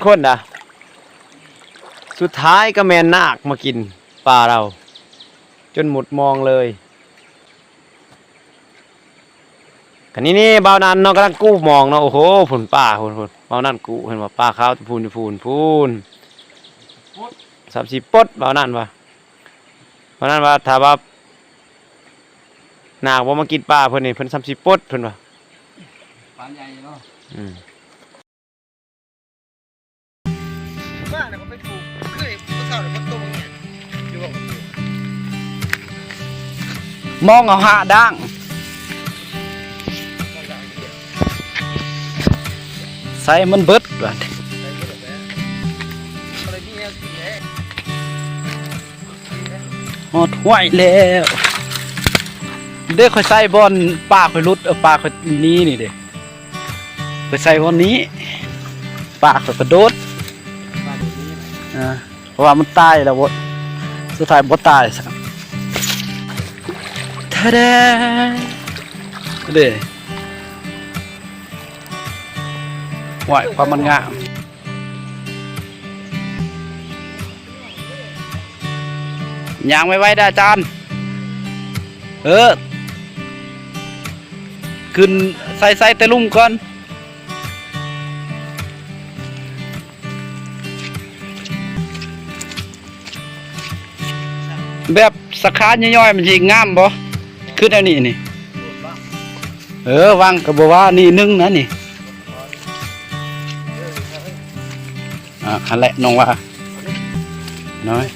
ຄົນດາ ສຸດທ້າຍກໍແມ່ນນາກມາກິນປາລາວ ຈົນໝົດມອງເລີຍ. ກະນີ້ ນີ້ ບ່າວນັນເນາະ ກຳລັງກູ້ມອງເນາະ. ໂອ້ໂຫ ພຸ້ນປາ ພຸ້ນ ພຸ້ນ ບ່າວນັນກູ້ ເຫັນບໍ່ ປາຂາວພຸ້ນ ພຸ້ນ ພຸ້ນ ສາມສີ່ປົດ ບ່າວນັນວ່າ ບ່າວນັນວ່າ ຖ້າວ່ານາກບໍ່ມາກິນປາເພິ່ນນີ້ ເພິ່ນສາມສີ່ປົດ ເພິ່ນວ່າ ປາໃຫຍ່ເນາະ ອືມ. ມາແລ້ວກໍໄປປູກ ຄືມື້ເຊົ້ານີ້ມັນຕົກເຫື່ອຢູ່ບໍ່ ມອງເອົາຫາດ້າງ ໃສ່ມັນເບິດບາດ ຮອດຫ້ວຍແລ້ວເດ້. ຂ້ອຍໃສ່ບ່ອນປາຂ້ອຍຫຼຸດ ເອີ ປາຂ້ອຍໜີນີ້ເດ້. ໄປໃສ່ບ່ອນນີ້ ປາກກະໂດດ ປາກໂດດນີ້ ອ່າ ເພາະວ່າມັນຕາຍແລ້ວ ບໍ່ ສຸດທ້າຍບໍ່ຕາຍຊ້ຳ. ທະແດ ເດ້ ວ້າຍ ຄວາມມັນງາມ. ຍ່າງໄວໆ ເດີອາຈານ ເອີ ຂຶ້ນ ໃສ່ ໃສ່ແຕ່ລຸ່ມກ່ອນ ແບບສາຂາຍ່ອຍໆ ມັນຊິງາມບໍ່? ຄືແນວນີ້ນີ້ ເອີ ວາງກໍບໍ່ວ່າ ນີ້ໜຶ່ງນະນີ້ ອ່າ ຫັ້ນແຫຼະ ນ້ອງວ່າ ນ້ອຍ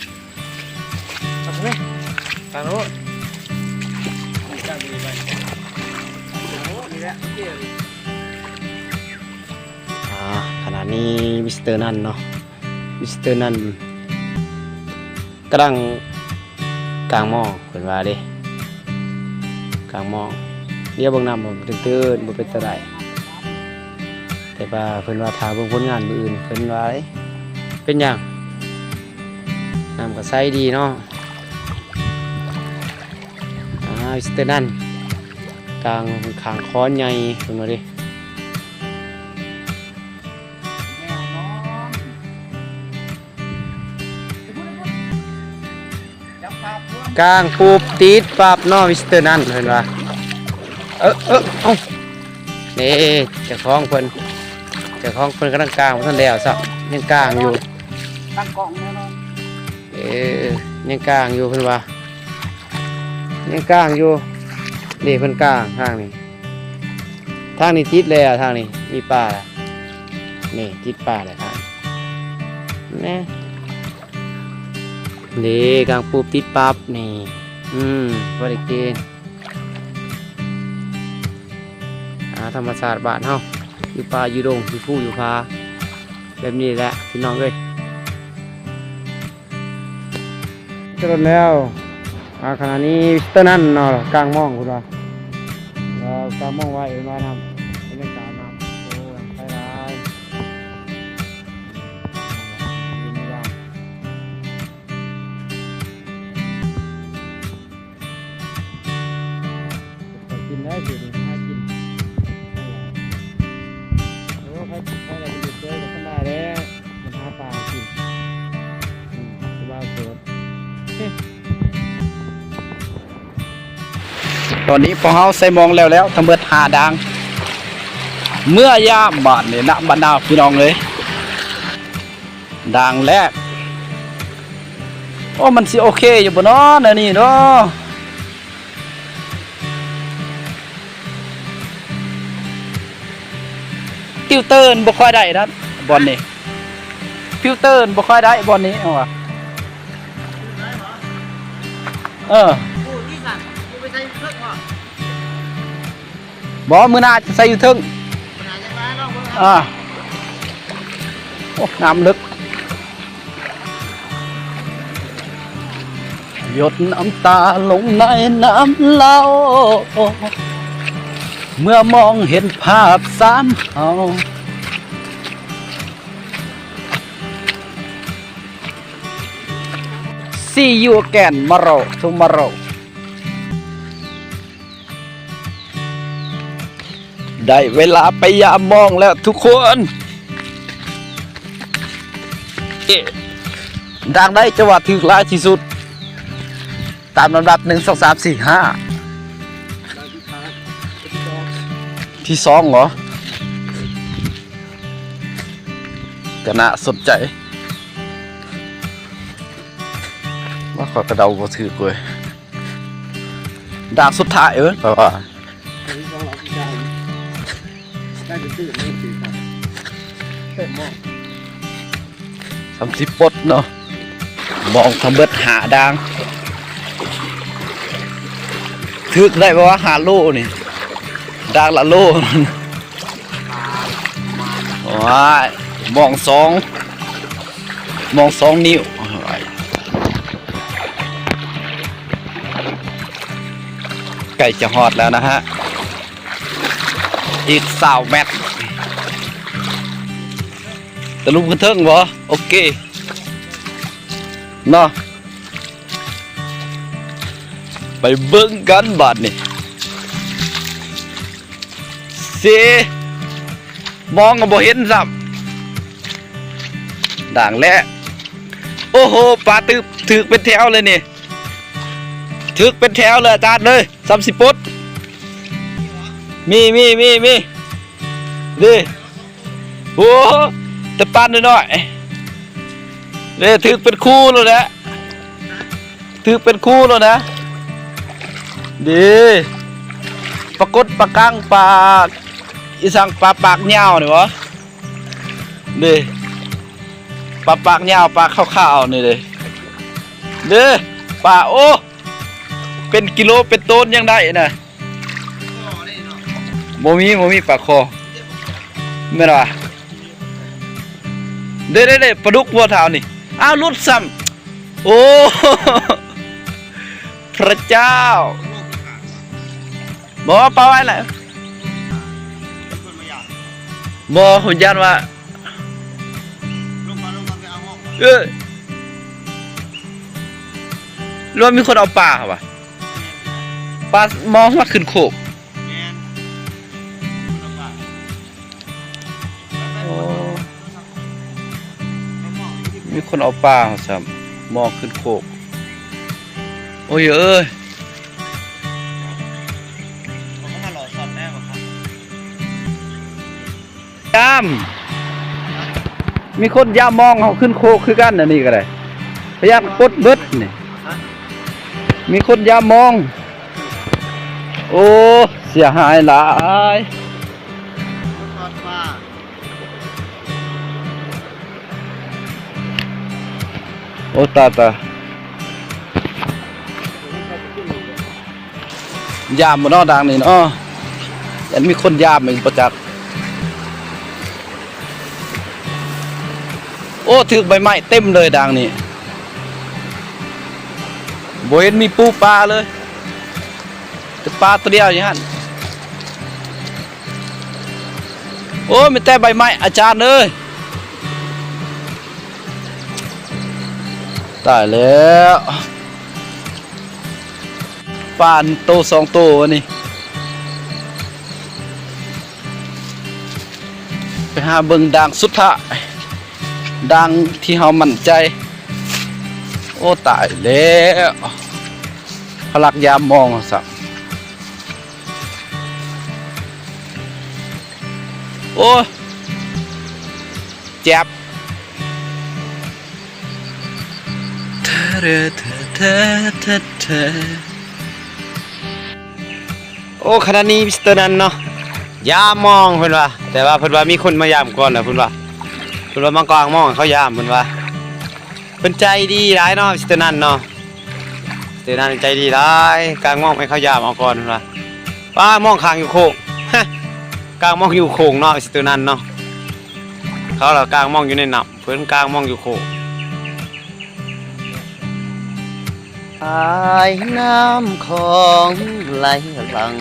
ອ່າ ຂະນະນີ້ມິສເຕີນັນເນາະ ມິສເຕີນັນ ກຳລັງກາງໝໍ້ ເພິ່ນວ່າເດ້ ກາງໝໍ້ ດຽວເບິ່ງນ້ຳມັນຕື້ນໆ ບໍ່ເປັນຕາໄດ້ ແຕ່ວ່າເພິ່ນວ່າຖ້າເບິ່ງຜົນງານມື້ອື່ນ ເພິ່ນວ່າເດ້. ເປັນຫຍັງ? ນ້ຳກໍໃສດີເນາະ. ອ່າ ມິສເຕີນັນ ກາງຂ້າງຄອນໃຫຍ່ ເພິ່ນວ່າເດ້. ກາງປຸບຕິດປັບເນາະ ມິສເຕີນັນ ເພິ່ນວ່າ. ເອີ ເອີ ເອົ້າ ນີ້ ເຈົ້າຂອງເພິ່ນ ເຈົ້າຂອງເພິ່ນກຳລັງກາງ ບໍ່ທັນແລ້ວຊ້ຳ ຍັງກາງຢູ່ ຕັ້ງກ້ອງແນ່ນອນ. ເອີ ຍັງກາງຢູ່ ເພິ່ນວ່າ ຍັງກາງຢູ່. ນີ້ເພິ່ນກາງທາງນີ້ ທາງນີ້ຕິດແລ້ວ ທາງນີ້ມີປາແລ້ວ ນີ້ຕິດປາແລ້ວ ທາງນີ້ ນີ້ກາງປຸບຕິດປັບນີ້. ອືມ ບໍ່ໄດ້ເກງ ອາ ທຳມະຊາດບ້ານເຮົາ ຢູ່ປ່າຢູ່ດົງ ຢູ່ພູຢູ່ຜາ ແບບນີ້ແຫຼະພີ່ນ້ອງເອີຍ. ຈະລົດແລ້ວ ອາ ຂະນະນີ້ມິສເຕີນັນເນາະ ກາງມອງພຸ້ນວ່າ ເອີ ກາງມອງໄວ້ເພິ່ນວ່ານຳ ບັນຍາກາດນຳ ໂອ້ ໃສຫຼາຍ ໄປກິນໄດ້ຊິນີ້ ຫາກິນ ໂອ້ ໃຜ ໃຜໄດ້ໄປຢູ່ເຄີຍກໍສະບາຍແລ້ວ ມັນຫາປາກິນ ອືມ ຜູ້ບ່າວໂສດ. ຕອນນີ້ພວກເຮົາໃສ່ມອງແລ້ວແລ້ວ ທັງເບິດຫ້າດາງ ເມືອຍາມບາດນີ້ນະ ບັນດາພີ່ນ້ອງເອີຍ. ດາງແລກ ໂອ້ ມັນຊິໂອເຄຢູ່ບໍ່ເນາະ ແນວນີ້ເນາະ? ຟິວເຕີມັນບໍ່ຄ່ອຍໄດ້ນັ້ນ ບ່ອນນີ້ ຟິວເຕີມັນບໍ່ຄ່ອຍໄດ້ບ່ອນນີ້ ເອົາວ່າ ເອີ. ບໍ່ ມື້ໜ້າຈະໃສ່ຢູ່ເທິງ ອ່າ ໂອ້ ນ້ຳເລິກ. See you again tomorrow, tomorrow. ໄດ້ເວລາໄປຢາມມອງແລ້ວທຸກຄົນ. ດາງໃດຈະວ່າຖືກຫຼາຍທີ່ສຸດ ຕາມລຳດັບ ໜຶ່ງ ສອງ ສາມ ສີ່ ຫ້າ ທີສອງເຫາະ? ກະໜ້າສົນໃຈ. ວ່າຂ້ອຍກະເດົາບໍ່ຖືກເວີຍ. ດາງສຸດທ້າຍເອີຍ ຂ້ອຍວ່າ ສາມສິບປົດເນາະ ມອງທັງເບິດຫ້າດາງ ຖືກໄດ້ບໍ່ວ່າ ຫ້າໂລນີ້ ດາງລະໂລ. ໂອ້ຍ ມອງສອງ ມອງສອງນິ້ວ ໃກ້ຈະຮອດແລ້ວນະຮະ ອີກຊາວແມັດ. ຕະລຸມຂຶ້ນເທິງບໍ່? ໂອເຄເນາະ ໄປເບິ່ງກັນບາດນີ້. ເຊ ມອງກະບໍ່ເຫັນຊ້ຳ ດາງແລ້ວ. ໂອ້ໂຫ ປາຖືກ ຖືກເປັນແຖວເລີຍນີ້ ຖືກເປັນແຖວເລີຍອາຈານເອີຍ. ສາມສິບປົດ ມີ ມີ ມີ ມີ ເດ້. ໂອ້ ແຕ່ປານ້ອຍໆ ເດ້ ຖືກເປັນຄູ່ໂລດແຫຼະ ຖືກເປັນຄູ່ໂລດນະ. ເດ້ ປາກົດ ປາກັງ ປາອີສັງ ປາປາກຍາວນີ້ຫວາ? ເດ້ ປາປາກຍາວ ປາຂາວໆນີ້ເດ້ ເດ້ ປາ ໂອ້ ເປັນກິໂລເປັນໂຕນຍັງໄດ້ນະ. ບໍ່ມີ ບໍ່ມີປາຄໍ ແມ່ນຫວາ? ເດ້ໆໆ ປາດຸກບໍ່ທ້າວນີ້ ອ້າວ ຫຼຸດຊ້ຳ. ໂອ້ ພະເຈົ້າ ບໍ່ ປາໄວ້ແຫຼະ ບໍ່ ຂ້ອຍຢ້ານວ່າ ເອີ ຫຼືວ່າມີຄົນເອົາປາຫວາ? ປາມອງມາຂຶ້ນໂຄກ. ໂອ້ ມີຄົນເອົາປາຊ້ຳ ມອງຂຶ້ນໂຄກ. ໂອ້ຍເອີຍ ຍາມ ມີຄົນຍາມມອງເຮົາຂຶ້ນໂຄກຄືກັນ ອັນນີ້ກະໄດ້ ພະຍາກະປົດເບິດນີ້ ມີຄົນຍາມມອງ. ໂອ້ ເສຍຫາຍຫຼາຍ. ໂອ້ ຕາຍ ຕາຍ ຍາມບໍ່ເນາະ ດາງນີ້ເນາະ ຍັງມີຄົນຍາມອີກບໍ່ຈັກ. ໂອ້ ຖືກໃບໄມ້ເຕັມເລີຍດາງນີ້ ບໍ່ເຫັນມີປູປາເລີຍ ແຕ່ປາໂຕດຽວຢູ່ຫັ້ນ. ໂອ້ ມີແຕ່ໃບໄມ້ອາຈານເອີຍ. ຕາຍແລ້ວ ປາໂຕສອງໂຕອັນນີ້. ໄປຫາເບິ່ງດາງສຸດທ້າຍ ດາງທີ່ເຮົາໝັ້ນໃຈ. ໂອ້ ຕາຍແລ້ວ ພະລັກຍາມມອງຊັ້ນ. ໂອ້ ເຈັບ. ໂອ້ ຂະນະນີ້ມິສເຕີນັນເນາະ ຢາມມອງເພິ່ນວ່າ ແຕ່ວ່າເພິ່ນວ່າມີຄົນມາຢາມກ່ອນແລ້ວເພິ່ນວ່າ ເພິ່ນວ່າມາກາງມອງໃຫ້ເຂົາຢາມເພິ່ນວ່າ. ເພິ່ນໃຈດີຫຼາຍເນາະ ມິສເຕີນັນເນາະ ມິສເຕີນັນໃຈດີຫຼາຍ ກາງມອງໃຫ້ເຂົາຢາມເອົາກ່ອນເພິ່ນວ່າ. ປ້າ ມອງຂ້າງຢູ່ໂຄກ ກາງມອງຢູ່ໂຂງເນາະ ມິສເຕີນັນເນາະ ເຂົາລະກາງມອງຢູ່ໃນນ້ຳ ເພິ່ນກາງມອງຢູ່ໂຄກ. ສາຍນ້ຳຂອງໄຫຼຫຼັ່ງ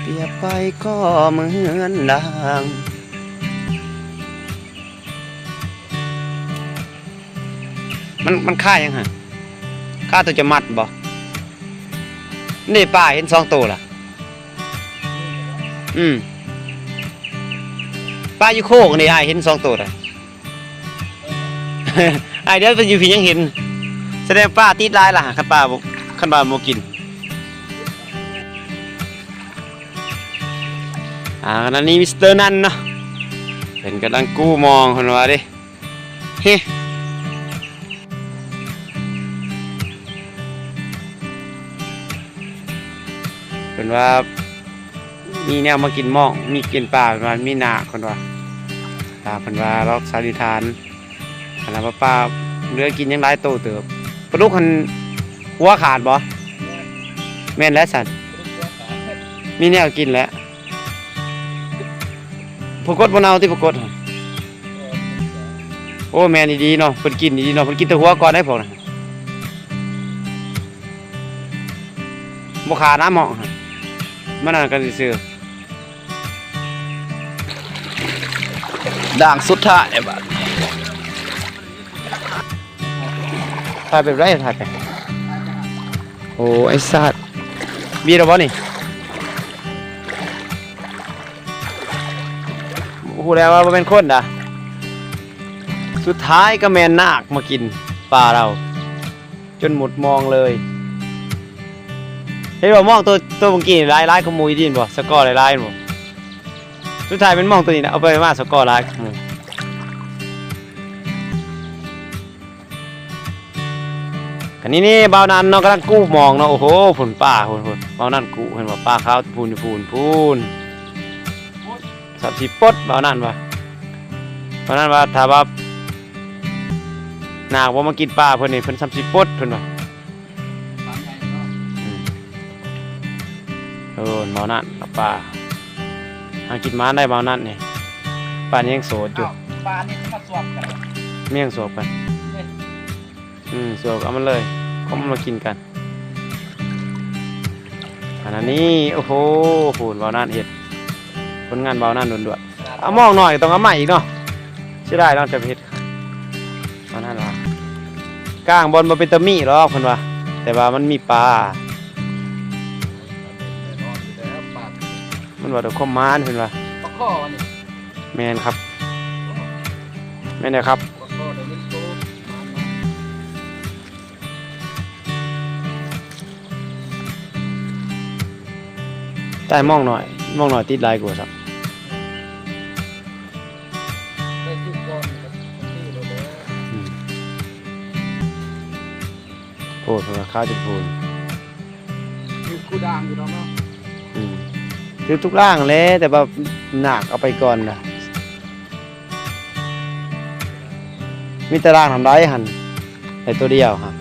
ປຽບໄປກໍເໝືອນດັ່ງ ມັນ ມັນຄ້າຫຍັງຫັ້ນ? ຄ້າໂຕຈະມັດບໍ່? ນີ້ປາເຫັນສອງໂຕລະ. ອືມ ປາຢູ່ໂຄກນີ້ອ້າຍເຫັນສອງໂຕລະ. ອ້າຍ ດຽວໄປຢູ່ພີ້ຍັງເຫັນ ສະແດງປາຕິດຫຼາຍລະ ຄັນປາບໍ່ ຄັນວ່າບໍ່ກິນ. ອ່າ ອັນນີ້ມິສເຕີນັນເນາະ ເພິ່ນກຳລັງກູ້ມອງ ເພິ່ນວ່າເດ້. ເຮ ເພິ່ນວ່າມີແນວມາກິນມອງ ມີກິນປາ ເພິ່ນວ່າມີນາກ ເພິ່ນວ່າ ອ່າ ເພິ່ນວ່າລອກສັນນິຖານ ອັນນັ້ນວ່າປາເຫຼືອກິນຍັງຫຼາຍໂຕເຕີບ. ປາດຸກຫັ້ນຫົວຂາດບໍ່? ແມ່ນແຫຼະຊັ້ນ ມີແນວກິນແຫຼະ. ປາກົດບໍ່ເນົ່າຕິ ປາກົດ? ໂອ້ ແມ່ນອີ່ດີເນາະ ເພິ່ນກິນອີ່ດີເນາະ ເພິ່ນກິນແຕ່ຫົວກ່ອນໄດ໋ພວກນັ້ນ ບໍ່ຂາດນະໝ້ອງ ມັນອັນນັ້ນກັນຊື່ໆ. ດ່າງສຸດທ້າຍບາດ ຖ່າຍແບບໃດ? ຖ່າຍໄປ ໂອ້ ໄອ້ສັດ ບີດແລ້ວບໍ່ນີ້? ຮູ້ແລ້ວວ່າບໍ່ແມ່ນຄົນດາ. ສຸດທ້າຍກໍແມ່ນນາກມາກິນປາລາວ ຈົນໝົດມອງເລີຍ. ເຫັນບໍ່ມອງໂຕ ໂຕເມື່ອກີ້ຫຼາຍ ຫຼາຍກວ່າໝູ່ອີ່ດີແມ່ນບໍ່? ສະກໍຫຼາຍໆແມ່ນບໍ່? ສຸດທ້າຍແມ່ນມອງໂຕນີ້ນະ ເອົາໄປມາສະກໍຫຼາຍກວ່າໝູ່. ອັນນີ້ນີ້ ບ່າວນັນເນາະ ກຳລັງກູ້ມອງເນາະ. ໂອ້ໂຫ ພຸ້ນປາ ພຸ້ນ ພຸ້ນ ບ່າວນັນກູ້ ເຫັນບໍ່? ປາຂາວພຸ້ນ ພຸ້ນ ພຸ້ນ ສ່ຳຊິປົດ ບ່າວນັນວ່າ ບ່າວນັນວ່າ ຖ້າວ່ານາກບໍ່ມາກິນປາເພິ່ນນີ້ ເພິ່ນສ່ຳຊິປົດ ເພິ່ນວ່າ. ປາໃຫຍ່ເນາະ ອືມ ເອີ ເວົ້ານັ້ນ ເອົາປາ ຫາກິນມາໄດ້ເວົ້ານັ້ນນີ້ ປານີ້ຍັງໂສດຢູ່. ອ້າວ ປານີ້ມາສວບກັນ ແມ່ນສວບກັນ ນີ້ ອືມ ສວບເອົາມັນເລີຍ ເອົາມັນມາກິນກັນ. ອັນນີ້ ໂອ້ໂຫ ໂຫ ເວົ້ານັ້ນເຮັດ ຜົນງານເວົ້ານັ້ນລ້ວນໆ. ເອົາມອງໜ້ອຍຕ້ອງເອົາໃໝ່ອີກເນາະ ເສຍດາຍເນາະ ຈະໄປເຮັດ ອັນນັ້ນວ່າ ກ້າງບ່ອນບໍ່ເປັນຕາມີດອກເພິ່ນວ່າ ແຕ່ວ່າມັນມີປາ ມັນວ່າແຕ່ຄວາມໝານເພິ່ນວ່າ. ປາຄໍ່ນີ້ ແມ່ນຄັບ ແມ່ນແລ້ວຄັບ. ປາຄໍ່ໄດ້ເງິນໂຕ ໝານໆ. ຕາຍ ມອງໜ້ອຍ ມອງໜ້ອຍຕິດຫຼາຍກວ່າຊ້ຳ. ໄດ້ຈຸດກ່ອນມັນກໍຄືໂລດແລ້ວ ອືມ ໂພດ ເພິ່ນວ່າຂາວຈົນພຸ້ນ ຢູ່ຄູ່ດ່າງຢູ່ດອກເນາະ. ອືມ ຖືກທຸກດ່າງແຫຼະ ແຕ່ວ່ານາກເອົາໄປກ່ອນນະ ມີແຕ່ດ່າງທຳໄດ້ຫັ້ນ ໄດ້ໂຕດຽວຫັ້ນ.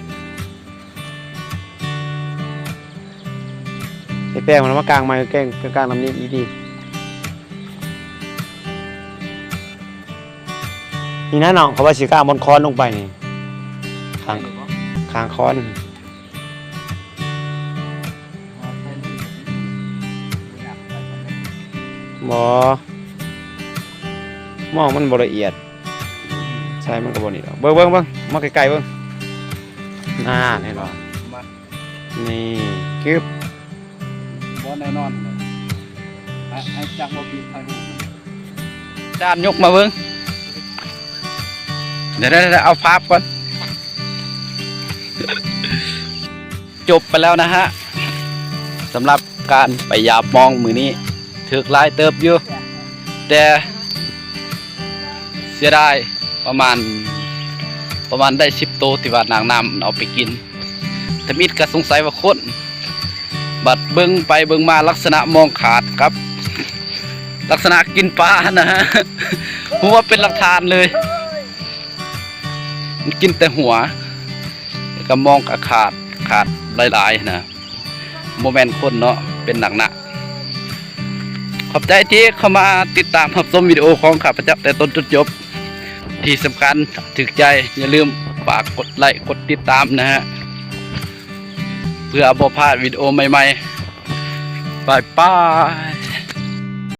ໄອ້ແປ້ງມັນເອົາມາກາງໃໝ່ ແກງ ກາງນຳນີ້ອີກດີ. ນີ້ນະນ້ອງ ເຂົາວ່າຊິກາງບ່ອນຄອນລົງໄປນີ້ ຂ້າງ ຂ້າງຄອນ. ບໍ່ ມອງມັນບໍ່ລະອຽດ ໃສ່ມັນກໍບໍ່ນີ້ດອກ. ເບິ່ງ ເບິ່ງ ເບິ່ງ ມາໃກ້ໆເບິ່ງ ນັ້ນ ເຫັນບໍ່? ມາ ນີ້ ກຶບ ບໍ່ແນ່ນອນ ໃຫ້ ໃຫ້ຈັກບໍ່ບີບໃຫ້ຮູ້. ຈານຍົກມາເບິ່ງ ດຽວໆໆ ເອົາພາບກ່ອນ. ຈົບໄປແລ້ວນະຮະ ສຳລັບການໄປຢາມມອງມື້ນີ້ ຖືກຫຼາຍເຕີບຢູ່ ແຕ່ເສຍດາຍ ປະມານ ປະມານໄດ້ສິບໂຕ ທີ່ວ່ານາງນ້ຳເອົາໄປກິນ. ທຳອິດກໍສົງໄສວ່າຄົນ ບັດເບິ່ງໄປເບິ່ງມາລັກສະນະມອງຂາດກັບລັກສະນະກິນປານະຮະ ຫົວເປັນຫຼັກຖານເລີຍ ມັນກິນແຕ່ຫົວ ແລ້ວກໍມອງກໍຂາດ ຂາດຫຼາຍໆນະ ບໍ່ແມ່ນຄົນເນາະ ເປັນໜັກໜະ. ຂອບໃຈທີ່ເຂົ້າມາຕິດຕາມຮັບຊົມວິດີໂອຂອງຂ້າພະເຈົ້າແຕ່ຕົ້ນຈົນຈົບ. ທີ່ສຳຄັນ ຖືກໃຈຢ່າລືມຝາກກົດໄລກົດຕິດຕາມນະຮະ ເພື່ອບໍ່ພາດວິດີໂອໃໝ່ໆ. ບາຍບາຍ.